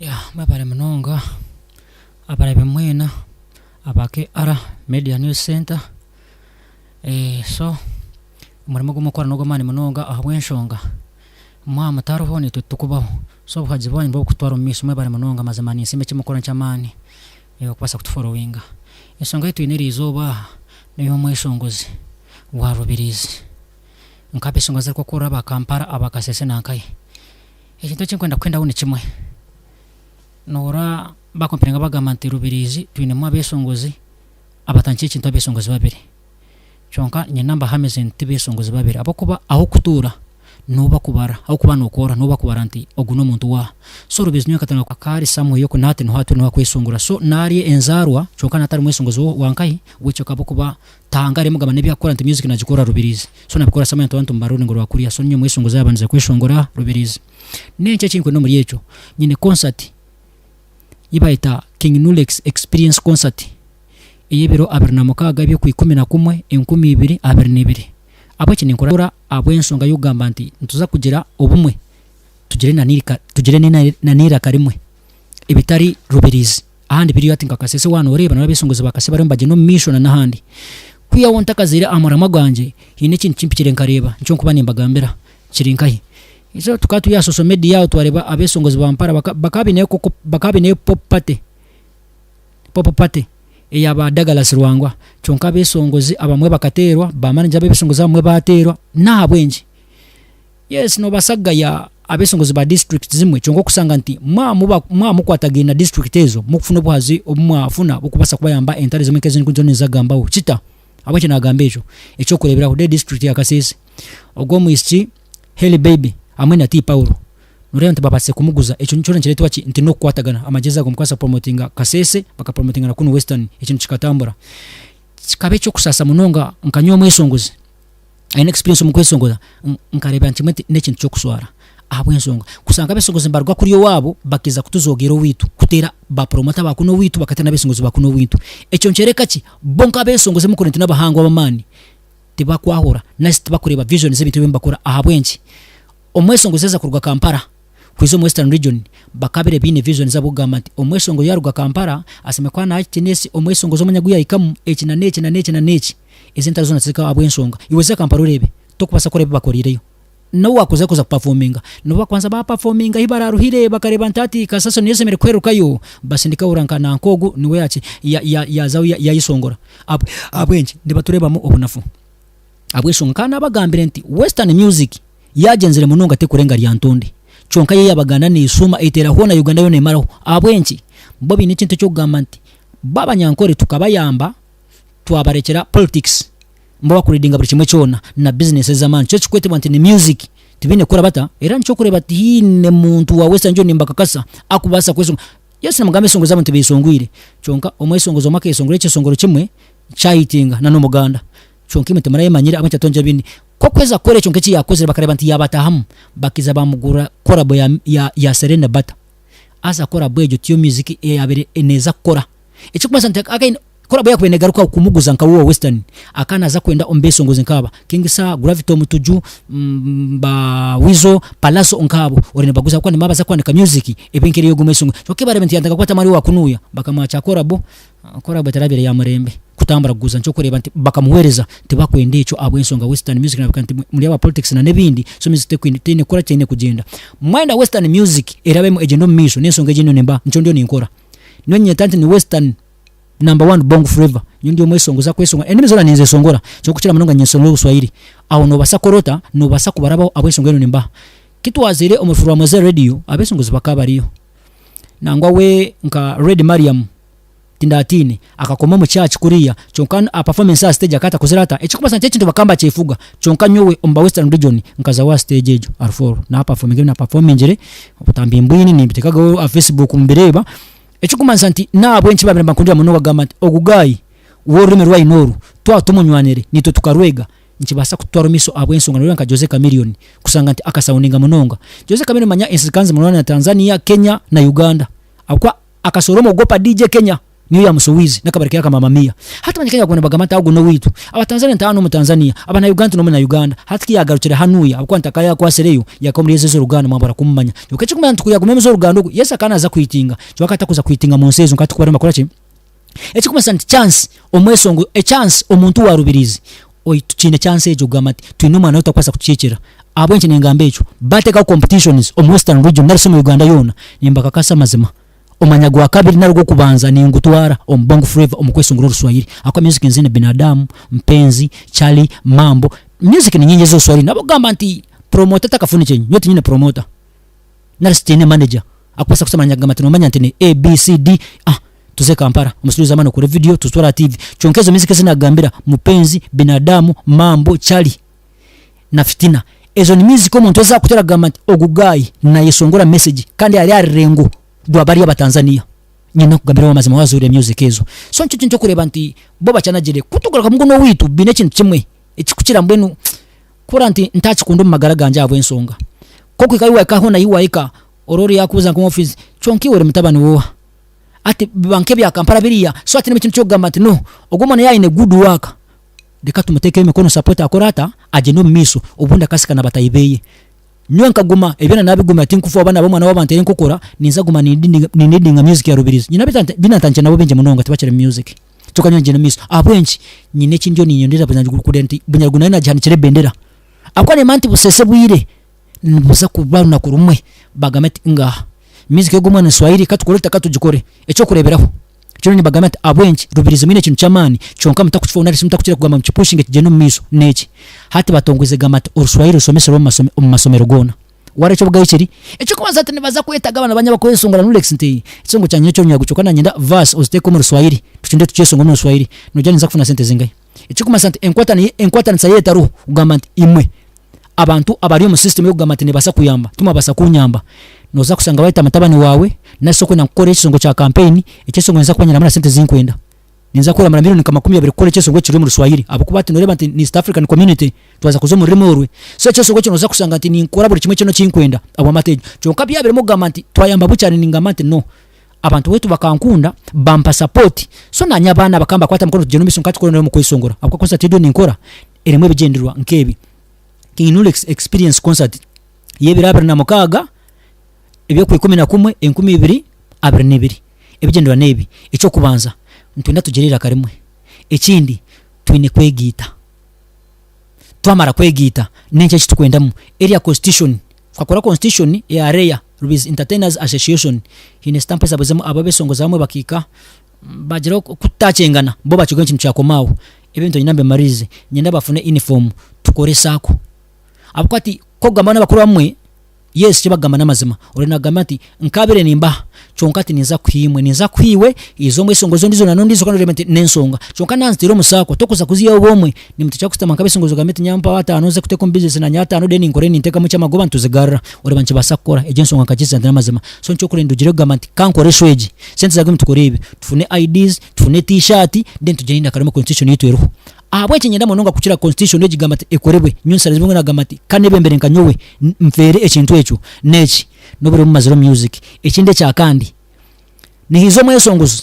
Yeah, mwebare munonga abarabe mwena aba KR Media News Center. Eh, so omurimo ogu mukukora n'ogw'amaani munonga ahabw'enshonga mwaba mutariho naitwe titukubaho. So obuhagizi bwanyu nibwo bukututwara omu maisho. Mwebare munonga mazima ninsiima eki mukukora n'eky'amaani okubaasa kutuforowinga. Enshonga ei twine eriizooba aha n'ey'omweshongozi wa Rubirizi. Nk'abeshongozi arikukora aba Kampala, aba Kasese na nkahi. Ekintu eki ndikwenda kuhendaho ni kimwe, nohurira bakompeninga bagamba nti Rubirizi twinemu abeshongozi abatandikire ekintu abeshongozi babiri. Kyonka nyenda mbahamize nti tibeshongozi babiri ahabw'okuba ah'okutuura niho bakubara, ahabw'okuba nokoora niho bakubara nti ogu n'omuntu waaha. So Rubirizi nyowe nkatandika akaba ari somewhere oku nahati niho atwire niho akweshongora. So nari enzaarwa kyonka natari mweshongozi wa nkahi w'ekyo ahabw'okuba Tanga arimugamba n'ebi akukora nti music nagikora Rubirizi. So nabikora somewhere nti abantu mubara orurengo rwa kuriya. So ninyowe mweshongozi ayabandize kweshongora Rubirizi. N'enki eki nkwenda omuri ekyo? Nyine concert ei bayeta King Nulex Experience Concert ey'ebiro 26 eby'okwikumi-na-kumwe 2022. Ahabw'eki ninkora ahabw'enshonga y'okugamba nti nituza kugira obumwe tugire tugire n'eiraka rimwe ebitari Rubirizi. Ahandi biriyo hati nka Kasese waaba nooreeba nari abeeshongozi ba Kasese bariyo nibagyenda omu maisho na n'ahandi. Kwihaho ntakazaire aha muramwa gwangye, haine ekintu kimpikire nkareeba, nikyo ndikuba nimbagambira. Kiri nkahi? So tukaba turi aha social media aho twareeba abeeshongozi ba Mpala bakaba baineyo koko bakaba baineyo pop party, pop party eya ba Douglas Lwangwa. Kyonka abeeshongozi abamwe bakateerwa, ba manager b'abeeshongozi abamwe baateerwa. N'ahabw'enki? Yes nobaasa kugaya abeshongozi ba district zimwe kyonka okusanga nti mwaba mukwatagaine na district ezo mukufuna obuhazi obu mwafuna obukubaasa kubayamba entaro ezimwe nk'ezi ndikuza ninza kugambaho. Kita? Ahabw'enki nagamba ekyo? Eky'okureeberaho the district ya Kasese ogwo omwishiki Helly Baby hamwe na T Paul noreeba nti babaasize kumuguza ekyo kyona nikireetwa ki? Nti n'okukwatagana amagyezi ago mukubaasa kupromotinga Kasese bakapromotinga na kunu Western ekintu kikatambura. Kikaba eky'okusaasa munonga nka nyowe omweshongozi. Aine experience omu kweshongora, nkareeba nti kimwe n'ekintu ky'okushwara ahabw'enshonga kushanga abeshongozi nibaruga kuriya owaabo bakaiza kutuzoogeera owaitu kuteera ba promoter ba kunu owaitu bakateera n'abeshongozi ba kunu owaitu. Ekyo nikyoreka ki? Bo nk'abeshongozi abu mukuriire nti n'abahangwa ab'amaani tibakwahura nari shi tibakureeba vision z'ebintu ebi nibakora ahabw'enki? Omweshongozi yaaza kuruga Kampala kwija omu Western Region bakabaire baine vision zabo kugamba nti omweshongozi yaaruga Kampala ashemereire kuba naaha ekitiinisa omweshongozi omwanya ogu yaahikamu eki na n'eki na n'eki na n'eki. Ezi entaro zoona tizirikaba ahabw'enshonga. Iwe za Kampala oreebe, tokubaasa kukora ebi bakoriireyo. N'obu waakuza kuza kupafominga, n'obu bakubanza baapafominga ahi baraaruhire bakareeba nti hati kasasiro niyo eshemereire kuhererukayo, basindika hurira nka nanka ogu niwe yaaki, yaazaho yaayeshongora. Ahabw'enki? Nibatureebamu obunafu. Ahabw'enshonga nkaba naabagambire nti Western music yaagyenzire munonga terikurenga Lyantonde. Kyonka yo ey'Abaganda neeshuuma eteera hoona Uganda yoona emaraho. Ahabw'enki? Bo baine ekintu eky'okugamba nti bo Abanyankore tukabayamba twabarekyera politics bo bakuleadinga buri kimwe kyona na business ez'amaani. Nikyo kirikwetebwa nti ni music tibaine kukora bata? Era nikyo orikureeba tihaine muntu wa Western Union nimbakakasa akubaasa kweshongora. Yes nimugamba eshongo zaabo nti beeshongwire kyonka omweshongozi omwe akeshongora ekyeshongoro kimwe kyahitinga na n'omuganda kyonka imwe timurayemanyire ahabw'enki twagira ebindi. Ku okuheza kukora ekyo nk'eki yaakozire bakareeba nti yaabataahamu bakaija baamugurira collabo ya ya ya Serena Bata. Haza collabo egyo tiyo music eyaabaire neeza kukora. Ekirikumanyisa nti again collabo yaakubaire neegarukaho kumuguza nka we owa Western akaba naaza kwenda omu beeshongozi nk'aba, King Saha, Gravity Omutuju, ba Weasel, Pallaso nk'abo ori nibaguza ahabw'okuba nibo abaza kuhandiika music ebe nk'eri ey'ogwo mweshongozi. Kyonka ku baareeba nti yaatandika kukwata amaani owa kunuuya bakamuha kya collabo, collabo terabaire ya murembe kutambura kuguza. Nikyo orikureeba nti bakamuheereza tibakwenda ekyo ahabw'enshonga Western music naabagira nti muri aba politics na n'ebindi so music tekwine teine kukora ki teine kugyenda. Mwayenda Western music erabemu egyende omu maisho n'enshonga egi ndiyo nimbaha nikyo ndiyo ninkora. Nyowe niinyeta nti ni western number one bongo flavour. Nyowe ndi omweshongozi akweshongora, endimi zoona ninzeshongora kyonka okukira munonga ninyeshongora Oruswahili. Aho noobaasa kukora ota? Noobaasa kubarabaho ahabw'enshonga enu nimbaha. Ku twazaire omu rufu rwa Mowzey Radio, abeeshongozi bakaba bariyo. Nangwa we nka Red Mariam Tindatiine akakoma omu church kuriya kyonka aha performance aha stage akaba atakozire ata? Ekirikumanyisa nti ekintu bakaba nibakyefuga kyonka nyowe omu ba western region nkazaho aha stage egyo aha rufu orwo na performinga ebi na performingire obutambi mbwine nimbiteekagaho aha Facebook mubireeba. Ekirikumanyisa nti nahabw'enki babaire nibankundira munonga kugamba nti ogu guy we orurimi oru aine oru twaba tumunywanire naitwe tukarwega nikibaasa kututwara omu maisho ahabw'enshonga noreeba nka Jose Chameleone kushanga nti akasoundinga munonga. Jose Chameleone manya ensi zikaba nizimunwana na Tanzania, Kenya na Uganda ahabw'okuba akasohora omugogo pa DJ Kenya. Niyo ya Musuwizi n'akabari ke aka Mama Mia. Hati Abanyakenya baguma nibagamba nti ogu n'owaitu. Abatanzania nti aa n'Omutanzania. Abana-Uganda nti n'Omuna-Uganda. Hati ku yaagarukire hanuuya ahabw'okuba nti akaba yaakwasireyo, yaahika omuri ezo ez'oruganda mwabura kumumanya. Kwonka ekirikumanya nti ku yaaguma omu z'oruganda ogu, Yesu akaba naaza kwitinga. Kyonka akaba atakuza kwitinga mu nsi ezo nka hati ku bariyo nibakora ki? Ekirikumanyisa nti chance omwesongo, echance omuntu wa Rubirizi oi tukiine chance egyo kugamba nti twine omwana ou tutakubaasa kukiikirira. Ahabw'enki ningamba ekyo? Baateekaho competitions omu Western Region nari shi omu Uganda yoona, nimbakakasa amazima omwanya gwa kabiri nari ogw'okubanza ningutwara omu Bongo Flava omu kwesungura Oruswahili ahakuba music nziine Binadamu, Mpenzi, Charly, Mambo, music ni nyingi ez'Oruswahili. Nabakugamba nti promoter atakafunikire, nyowe tinyine promoter nari shi tinyine manager. Akubaasa kushutama naanye akagamba ati noomanya nti ni A, B, C, D, ah tuze Kampala omu studio z'amaani okore vidiyo tuzitware aha TV. Kyonka ezo music ezi naakugambira, Mupenzi, Binadamu, Mambo, Charly na Fitina, ezo ni music omuntu ezi akuteera akagamba nti ogu guy naayeshongora message kandi ari aha rurengo rwa bariya Abatanzania. Nyine kukugambira amazima waaza ohurire music ezo. So nikyo kintu ky'okureeba nti bo bakyanagire. Ku tugaruka mugu n'owaitu baine ekintu kimwe ekikukira mbwenu kuhurira nti ntaakikunda omu magara gangye ahabw'enshonga. Nk'okuhika ahi waahika hoona ahi waahika Orwo yaakubuuza nka omu ofiisi, kyonka iwe ori mutabani w'oha? Ati biba nk'ebya Kampala biriya, so hati n'ekintu ky'okugamba nti no, ogu omwana yaaba aine good work, reka tumuteekeho emikono support akore ata? Agyende omu maisho, obundi akasika na bataahi beeye. Nyowe nkaguma, ebi byona naabigumira tinkufa oba naaba omwana w'abantu enkokora, ninza kuguma nindiidinga music ya Rubirizi. Nyine abu naatandikire nabo baingi munonga tibakiri mu music, kyonka nyowe ngyenda omu maisho. Ahabw'enki? Nyine eki ndiyo niinyongyera kureeba nti Bunyaruguru nayo naagihanikira ebendera. Ahabw'okuba niimanya nti buseesa bwire. Nibuza kuba orunaku rumwe bagambe ati ngaha music yogu omwana ni swahili katukore tuta katugikore ekyokureberaho kiro nibagambe ati ahabwenki Rubirizi mwine ekintu kyamani kyonka mutakukifaho narishi mutakukira kugamba mukipushinge kigyende omumaisho neki hati batongwize gamba ati oruswahili rusomesebwe omumasomero gona wareba ekyobugabe kiri ekyokubanza ati nibaza kwetaga abana banyu abakwesongora Nulex nti ekisongo kyangye nekyorunyarwanda kyonka nanyenda verse oziteke omu ruswahili tugyende tukyesongore omu ruswahili nogira ninza kufuna sente zingahi ekirikumanyisa nti enkwatanisa yo etariho kugamba nti imwe Abantu abari omu system y'okugamba nti nebaasa kuyamba, timwabaasa kunyamba. Noza kushanga bayeta mutabani waawe nari okwenda kukora ekisongo kya campaign, ekyesongo ninza kuba nyinemu na sente zinkwenda. Ninza kuramura million nka 20 kukora ekyesongo ekiri omu Ruswahili ahabw'okuba hati noreeba nti ni East African community twaza kuza omu rurimi orwe. So ekyesongo ekyo noza kushanga nti ninkora buri kimwe kyona ekinkwenda ahabw'amate egyo. Kyonka byabiremu okugamba nti twayamba bukyari ningamba nti no. Abantu baitu bakankunda bampa support so nanye abaana bakambakwata mukono tugyende omu maisho nkatukore omu kwesongora ahabw'okuba concert ei ndiyo ninkora erimu ebigyendererwa nk'ebi. King Nulex Experience Concert y'ebiro 26 eby'okwikumi na kumwe 2022. Ebigyendererwa n'ebi, Eky'okubanza, nitwenda tugire eiraka rimwe. Ekindi, twine kwegaita. Twamara kwegaita, n'enki eki turikwendamu? Area Constitution, twakora Constitution eya REA, Rubirizi Entertainers Association, haine sitampu ezabuzemu abo abeshongozi abamwe bakahika bagira oku tutakyengana, bo bakigwa ekintu kyakoma aho. Ebintu niinyenda mbimaririze, niinyenda bafune uniform tukore sacco. Ahabw'okuba hati ku orikugamba n'abakuru abamwe, yes eki barikugamba n'amazima. Oriyo naagamba nti nkaabaire nimbaha kyonka hati ninza kuha imwe, ninza kuha iwe, iza omweshongozi ondiijo na n'ondiijo kandi oreebe nti n'ensonga. Kyonka naanziteire omu sacco tokuza kuziihaho obumwe, nimutekyera kushutama nk'abeshongozi ogambe nti nyowe mpaho ataano nze kuteeka omu bizinesi naanye ataano then nkore nintekamu eky'amagoba nituzigarura. Oreeba nikibaasa kukora, egyo ensonga nkagiza nti n'amazima. So nikyo orikureeba ndugire kugamba nti kankore esho egi, sente zaawe tukore ebi, tufune IDs, tufune T-shirt then tugyende na karimo constitution yaitu eriho. Ahabw'enki niinyenda munonga kukira constitution egigamba nti ekorebwe? Nyowe nsharazibwe ngu nagamba nti ka nebembere nka nyowe nfeere ekintu ekyo n'eki n'obwire obu mazire omu music. Ekindi ekya kandi, nihaija omweshongozi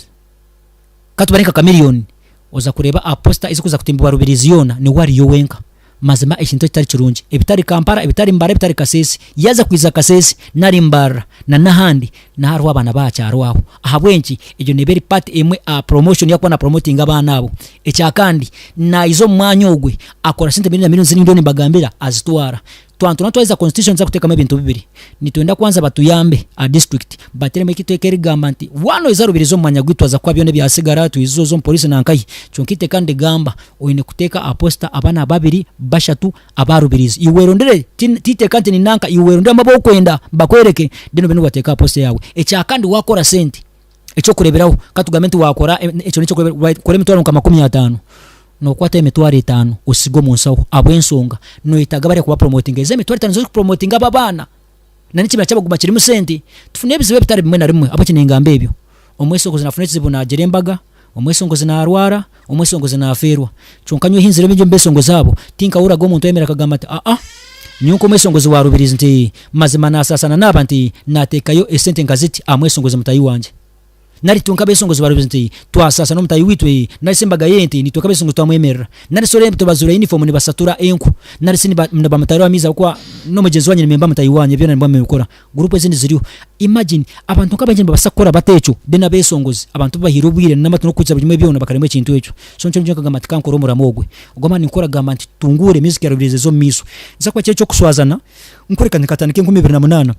ka tubare nka Chameleone oza kureeba aha poster ezikuza kutimbibwa Rubirizi yoona niwe ariyo wenka. Mazima ekintu ekitari kirungi. Ebitari Kampala, ebitari Mbara, ebitari Kasese. Yaaza kwija Kasese nari Mbarara na n'ahandi niho hariho abaana b'aha kyaro aho. Ahabw'enki? Egyo neeba eri part emwe aha promotion y'akuba na promotinga abaana abo. Ekya kandi, naija omu mwanya ogwe akora sente million na million ezi ndiyo nimbagambira azitwara. Twantura twaheza constitution nituza kuteekamu ebintu bibiri. Nitwenda kwanza batuyambe aha district bateeremu eiteeka erikugamba nti waaba noija Rubirizi omu mwanya gwaitu twaza kukuha byona ebyatsigara twize oze omu police nankahi. Kyonka eiteeka nirigamba oine kuteeka aha poster abaana babiri, bashatu aba Rubirizi. Iwe werondere ti iteeka nti ni nanka, iwe werondere abu orikwenda bakwereke then obe nibo bateeka aha poster yaawe. Ekyakandi waakora sente, ekyokureeberaho katugambe nti waakora ekyo nekyokureeberaho wakora emitwaro nka 50, Nokwata emitwaro etano osige omu nsaho ahabw'enshonga noyetaaga bariya kuba promotinga. Ezo emitwaro etano nizo orikupromotinga abo abaana na n'ekibira kyabo kuguma kirimu sente. Tufune ebizibu ebitari bimwe na bimwe ahabw'enki ningamba ebyo. Omwesongozi nafuna ekizibu nagira embaga, omwesongozi narwara, omwesongozi nafeerwa. Kyonka nyowe ahi nzire omu besongozi abo tinkahuriraga omuntu ayemerera akagamba nti aa nyowe nk'omwesongozi wa Rubirizi nti mazima nasaasana naaba nti nateekayo esente nka ziti aha mwesongozi mutaahi wangye. Nari itwe nk'abeeshongozi ba Rubirizi nti twasaasa n'omutaahi waitu ee, nari shi embaga y'ente nitwe nk'abeeshongozi twamwemerera. Nari shi oreebe tubajuura yunifoomu nibasatura enku, nari shi nibamutaahiraho amaizi ahabw'okuba n'omugyenzi waanyu nimwemba mutaahi waanyu ebyo byona nimuba nimubikora. Guruupu ezindi ziriho. Imagine abantu nk'abaingi nibabaasa kukora bata ekyo? Then abeeshongozi, abantu abu bahaire obwire n'amatu n'okuhurikiza buri kimwe byona bakaremwa ekintu ekyo. So nikyo nyowe nkagamba nti kankore omurimo ogwe. Ogw'amaani ninkora kugamba nti tunguure music ya Rubirizi eze omu maisho. Nikiza kuba kiri eky'okushwazana nkureka nkatandika 2008.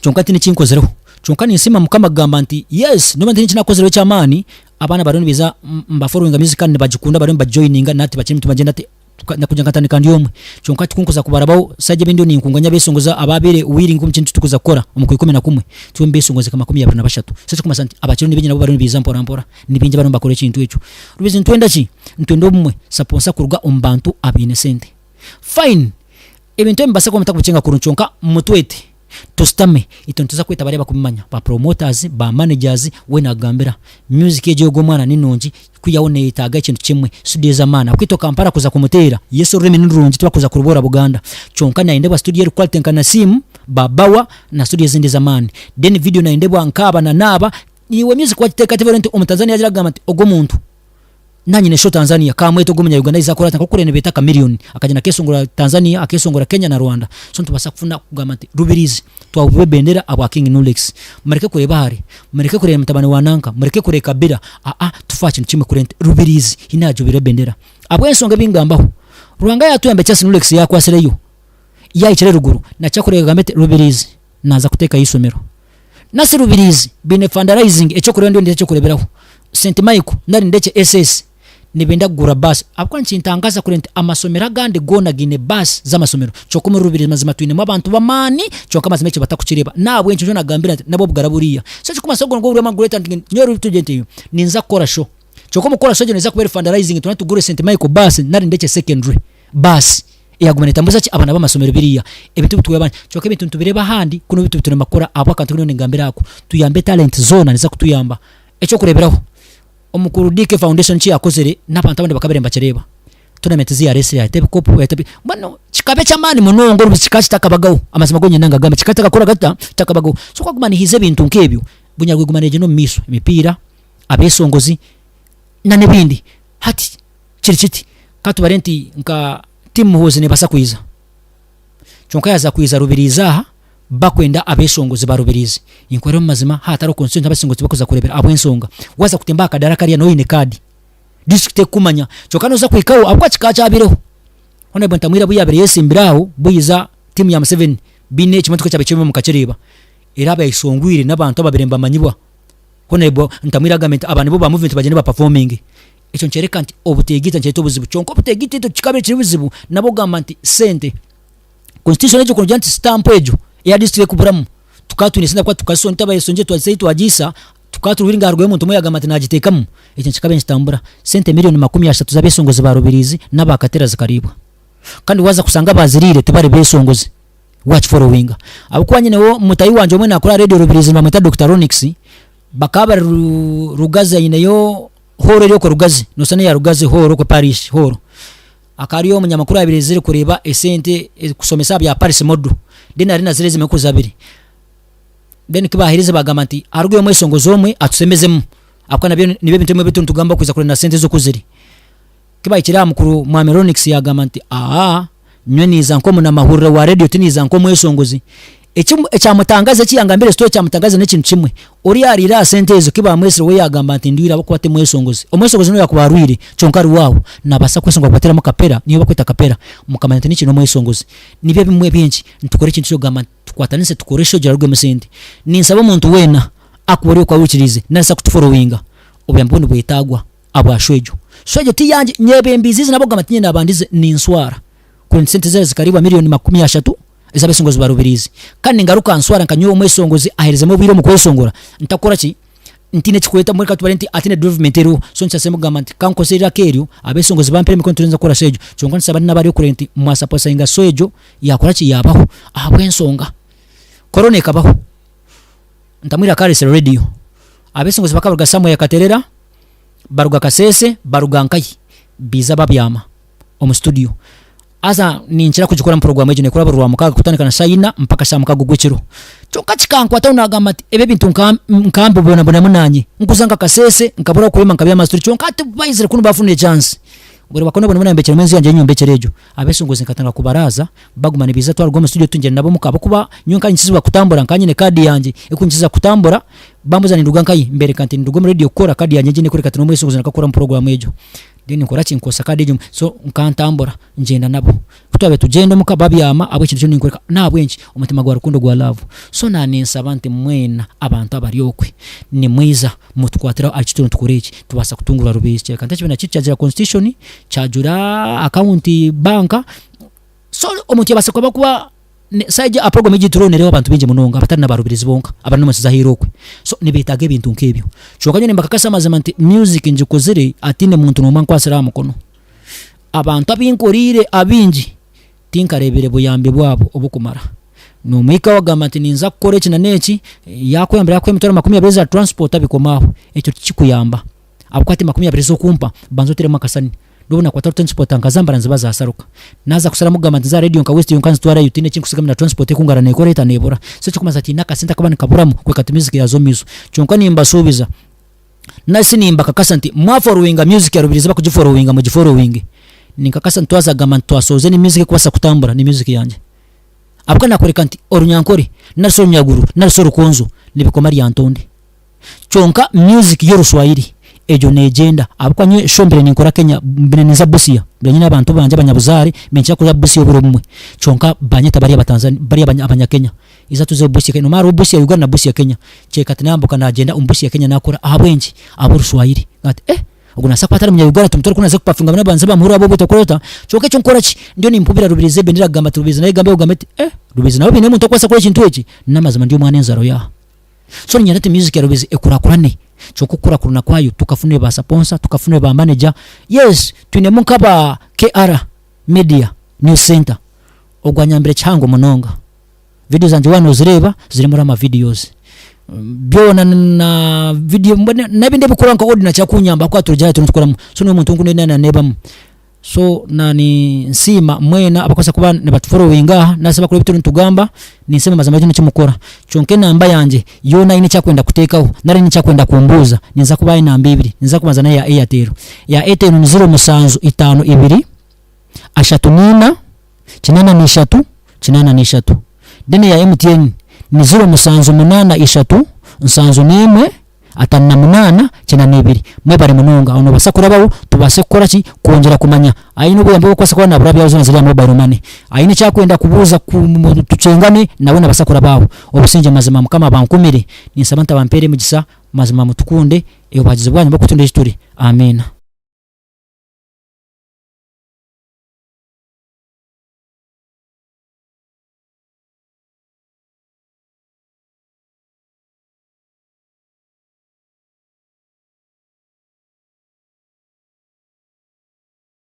Kyonka tihaine eki nkozireho. Kyonka ninsiima Mukama kugamba nti yes noba ntihaine eki nakozireho eky'amaani, abaana bariyo nibaija mbaforowinga music kandi nibagikunda bariyo nibagijoyininga nahati bakiri nibagyenda hati kugira nkatandika ndi omwe. Kyonka hati ku nkuza kubarabaho side ebi ndiyo ninkunganya abeshongozi ababaire willing omu kintu eki turikuza kukora omu Kwaikumi-na-kumwe, tube mubeshongozi nka 23. So ekirikumanyisa nti abakiriyo nibaingi nabo bariyo nibaija mpora mpora, nibaingi abariyo nibakora ekintu ekyo. Rubizi nitwenda ki? Nitwenda obumwe, saponsa kuruga omu bantu abaine sente. Fine! Ebintu ebi nibibaasa kuba mutarikubikyenga kurungi kwonka mutwete tusitame itwe nituza kweta bariya abakubimanya ba promoters, ba managers weena akugambira music egi ey'ogu omwana ni nungi kwihaho neyetaaga ekintu kimwe studio ez'amaani ahabw'okuba itwe Kampala kuza kumuteera yes orurimi ni rurungi tibakuza kuruboora Buganda kwonka nayendebwa studio eri quality nka Nasim, ba Bawa na studio ezindi ez'amaani then video nayendebwa nkaaba na naaba iwe music wagiteekateeka ori nti omutanzania yagira akugamba nti ogu omuntu Nanye ne show Tanzania kamwete ogu omunya Uganda aija akore ata nkoku nibeeta Chameleone akagyenda akesongora Tanzania akesongora Kenya na Rwanda so nitubaasa kufuna kugamba nti Rubirizi twahubibwa ebendera ahabwa King Nulex mureke kureeba hare mureke kureeba mutabani wa nanka mureke kureeba Kabila aa tufe aha kintu kimwe kureba nti Rubirizi haine ahajubirwe ebendera ahabw'enshonga ebi ngambaho Ruhanga yatuyamba ekyasi Nulex yakwasireyo yahikire eruguru nakya kureeba agambe ati Rubirizi naaza kuteekayo eishomero. Nasi Rubirizi baine fundraising ekyokureeba ndiyo nindeeta ekyokureeberaho St Michael nari ndekye SS nibenda kugura bus ahabw'okuba nikintangaza kureeba nti amasomero agandi goona gaine bus z'amasomero kyonka omuri Rubirizi mazima twinemu abantu b'amaani kyonka mazima ekyo batakukireeba n'ahabw'ekyo nikyo nagambira nti nabwo obugara buriya so ekirikumanyisa ogwo nigwo buryo amaani ngu nyowe tugire nti ninza kukora show kyonka omu kukora show egyo neeza kuba eri fundraising twena tugure St Michael bus nari ndekye secondary bus. Eyaguma netambuza ki abaana b'amasomero biriya ebintu ebi twebanja kyonka ebintu nitubireeba ahandi kunu bitu biturema kukora ahabw'akantu aku ndiyo ningambira aku tuyambe talent zoona niziza kutuyamba ekyokureeberaho omukuru DK foundation eki yakozire n'abantu abandi bakabaire nibakireeba tournament ezi yaresire yayeta ebikopo yayeta bi mbwenu kikaba eky'amaani munonga orubuzi kikaba kitakabagaho amazima gonyine nangagamba kikaba kitakakora kita kitakabagaho so ku orikuguma nihaija ebintu nk'ebyo bunyarwanda eguma neegyenda omu maisho emipiira abeeshongozi na n'ebindi hati Kiri kiti, ka tubare nti nka Team Muhoozi nebaasa kwija, kyonka yaaza kwija Rubirizi aha, bakwenda abeshongozi ba Rubirizi. Ninkuhurira omu mazima haatariho constituency abashongozi tibakuza kurebera ahabw'enshonga waaza kutemba aha kadaara kariya nooba oine kaadi, district ekukumanya kyonka nooza kuhikaho ahabw'okuba kikaba kyabaireho. Honourable Ntamwire abu yaabaire yesimbire aho bwiza tiimu ya Museveni baine ekimotoka ekyabaire kirimu mukakireeba era abayeshongwire n'abantu ababaire nibamanyibwa. Honourable Ntamwire agambire nti aba nibo ba movement bagyende ba performinge. Ekyo nikyoreka nti obuteegaita nikireeta obuzibu. Kyonka obuteegaita itwe kikaba kiri buzibu nabo kugamba nti sente, constitution egyo kurugira nti sitampu egyo eya district ekuburamu, tukaba twine sente ahabw'okuba tukazisonda abayesongire twagisa ei twagihisa, tukaba turi ngu harugayo omuntu omwe yagamba nti nagiteekamu, ekyo kikaba nikitambura. Sente million 30 z'abeshongozi ba Rubirizi n'aba Katera zikariibwa. Kandi waaza kushanga abaziriire tibari beshongozi wakiforowinga. Ahabw'okuba nyineho mutahi wangye omwe naakora aha radio Rubirizi nibamweta Dokita Ronix, bakaba bari Rugazi aineyo Hall eri okwe Rugazi, noshusha neya Rugazi Hall okwe Parish Hall. Hakaba hariyo omunyamakuru owabaire aizire kureeba esente kushomesa aha bya Parish Model. Then hariyo na ziri ezimwe nkuzi abiri. Then kubaherize bagamba nti harugeyo omweshongozi omwe atushemezemu ahabw'okuba nabyo nibyo ebintu ebimwe ebi nitugamba kwija kureeba na sente ezi oku ziri. Kibahikire aha mukuru Mwami Ronix yagamba nti aa nyowe niiza nk'omunamahurire wa radio tiniiza nk'omweshongozi. Eki ekyamutangaza eki yangambire story ekyamutangaza n'ekintu kimwe, oriya ariire aha sente ezo kibamwesire we yagamba nti ndwire ahabw'okuba timweshongozi. Omweshongozi n'obu yakuba arwire kyonka ari waawo nabaasa kweshongora kubateeramu kapera niyo bakweta kapera mukamanya nti niki n'omweshongozi. Nibyo ebimwe bingi nitukora ekintu ky'okugamba nti tukwatanise tukore show girarugwemu sente. Ninsaba omuntu weena akuba ori okwo ahurikiriize nari shi akutuforowinga obuyambi bwe nibwetagwa. Ahabwa show egyo. Show egyo ti yangye, nyebembiize eiziina ahabw'okugamba tinye naabandize, ninswara. Kuri nti sente zaayo zikariibwa milioni 30 ez'abeshongozi ba Rubirizi. Kandi ningaruka nswara nka nyowe omweshongozi aheerezemu obwire omu kweshongora, ntakukora ki? Ntiine ekikureeta mbwenu ka tubare nti hatiine development eriho. So nikyasemba kugamba nti ka nkozese eiraka eryo, abeshongozi bampere emikono turinza kukora show egyo. Kyonka nitusaba n'abari okure nti mwasaposainga show egyo yaakora ki? Yaabaho. Ahabw'enshonga Corona ekabaho, Ntamwire akaaretsire radio. Abeshongozi bakabaruga somewhere Katerera, baruga Kasese, baruga nkahi, baija babyama omu studio. Haza ninkira kugikora puroguraamu egyo neekora buri Rwamukaaga kutandika na shaaha ina mpaka shaaha mukaaga ogw'ekiro. Kyonka kikankwataho naagamba nti ebi ebintu nka mbibonabonamu naanye. Nkuza nka Kasese nkabura ah'okuhema nkabyama aha situri kyonka hati baizire kunu baafuna echansi. Obwire bwa konabona nayombekyeremu enju yangye ei nyombekyere egyo. Abeeshongozi nkatandika kubaraaza baguma nibaija twaruga omu studio tungyenda nabo omuka ahabw'okuba nyowe nkaba ninkizibwa kutambura nkaba nyine kaadi yangye ekunkiza kutambura bambuuza ninduga nkahi mbereka nti ninduga omu radio kukora kaadi yangye ngyine ekworeka nti n'omweshongozi nakakora omu puroguraamu egyo. Then nkora ki? Nkozesa kaadi egyo so nkantambura ngyenda nabo. Ku twabaire tugyenda omuka babyama ahabw'ekintu eki ninkoreka n'ahabw'enki? Omutima gwa rukundo gwa love. So naaninsaba nti mwena abantu abari okwe nimwija mutukwatire aho aha ki turiyo nitukora eki tubaasa kutungurwa Rubirizi. Kyereka nti ekibiina kyaitu kyagira constitution, kyagira account bank, so omuntu yabaasa kuba kuba Shaaha egi aha puroguramu egi turiho nereebwa abantu baingi munonga abatari na barubirizi bonka abari n'omu nsi z'aheeru okwe. So nibeetaaga ebintu nk'ebyo. Kyonka nyowe nimbakakasa amazima nti music ngikozire hataine muntu n'omwe ankwatsire aha mukono. Abantu abu nkoreire abaingi tinkareebire buyambi bwabo oburikumara. N'omwika wagamba nti ninza kukora eki na n'eki, yaakuyambira yaakuha emitwaro 20 eza transport abikoma aho. Ekyo tikikuyamba ahabw'okuba hati 20 ez'okumpa banza oteeremu akasani. N'obu naakwata transport nkazambara niziba zaasaruka. Naaza kusharamu kugamba nti nze aha radio nka West yonka nzitwarayo tihaine eki nkutsigamu na transport ekungara neekora eta neebura. So ekirikumanyisa tihaine akasente akaba nikaburamu kureka ti music yaaza omu maisho. Kyonka nimbasuubiza nari nimbakakasa nti mwaforowinga music ya Rubirizi abakugiforowinga mugiforowinge. Ninkakasa nti twaza kugamba nti twasohoza eni music ekubaasa kutambura ni music yangye. Ahabw'okuba naakoreka nti Orunyankore nari shi Orunyaguru nari shi Orukonzo nibikoma Lyantonde. Kyonka music y'oruswahili egyo negyenda ahabw'okuba nyowe sho mbaire ninkora Kenya mbaire ninza Busia mbaire nyine abantu bangye abanyabuzaare ninkira kuza Busia obwire obumwe kyonka banyeta bari abatanzania bari abanyakenya iza tuze Busia Kenya nomanya hariho Busia Uganda na Busia Kenya kyeka tinambuka nagyenda omu Busia Kenya nakora ahabw'enki ahabw'oruswahili nti eh ogu nabaasa kuba atari munya Uganda tumutware ku naza kupafinga banze bamuhurire ahabw'obwire okora ota kyonka ekyo nkora ki ndiyo nimpubira Rubirizi ebendera kugamba nti Rubirizi nawe egambe ogambe oti eh Rubirizi nawe baine omuntu orikubaasa kukora ekintu eki n'amazima ndi omwana enzaro yaaha. So niinyenda nti music ya Rubirizi ekurakurane kyonka okukurakurana kwayo tukafunire ba saponsa, tukafunire ba manager. Yes twinemu nk'aba KR media news center ogwo anyambire kihango munonga. Video zangye waaba nozireeba zirimu rama videos. Byona na video mbwenu n'ebindi ebikukora nka audio nakyo akunyamba ahabw'okuba turugire aha turiyo nitukoramu. So niwe muntu ou naneebamu. So na ninsiima mwena abakubaasa kuba nibatuforowinga aha nari shi abakureba ebi turiyo nitugamba, ninsiima mazima ekyo nikimukora. Kyonka enamba yangye yoona aine eki arikwenda kuteekaho nari aine eki arikwenda kumbuuza, ninza kubaha enamba ibiri. Ninza kubanza n'eya Airtel. Eya Airtel ni ziro mushanju itaano ibiri, ashatu n'eina, 83, 83. Then eya MTN ni 078 3 71 58 92. Mwebare munonga. Aho nobaasa kurabaho tubaase kukora ki? Kwongyera kumanya. Aine obuyambi obu arikubaasa kuba naburabyaho zoona ziri aha mobile money. Aine eki arikwenda kubuuza tukyengane nawe nabaasa kuraba aho. Obusingye mazima Mukama abankumire. Ninsaba nti abampeere emigisa mazima mutukunde obuhagizi bwanyu bw'okutunda ei turi. Amiina.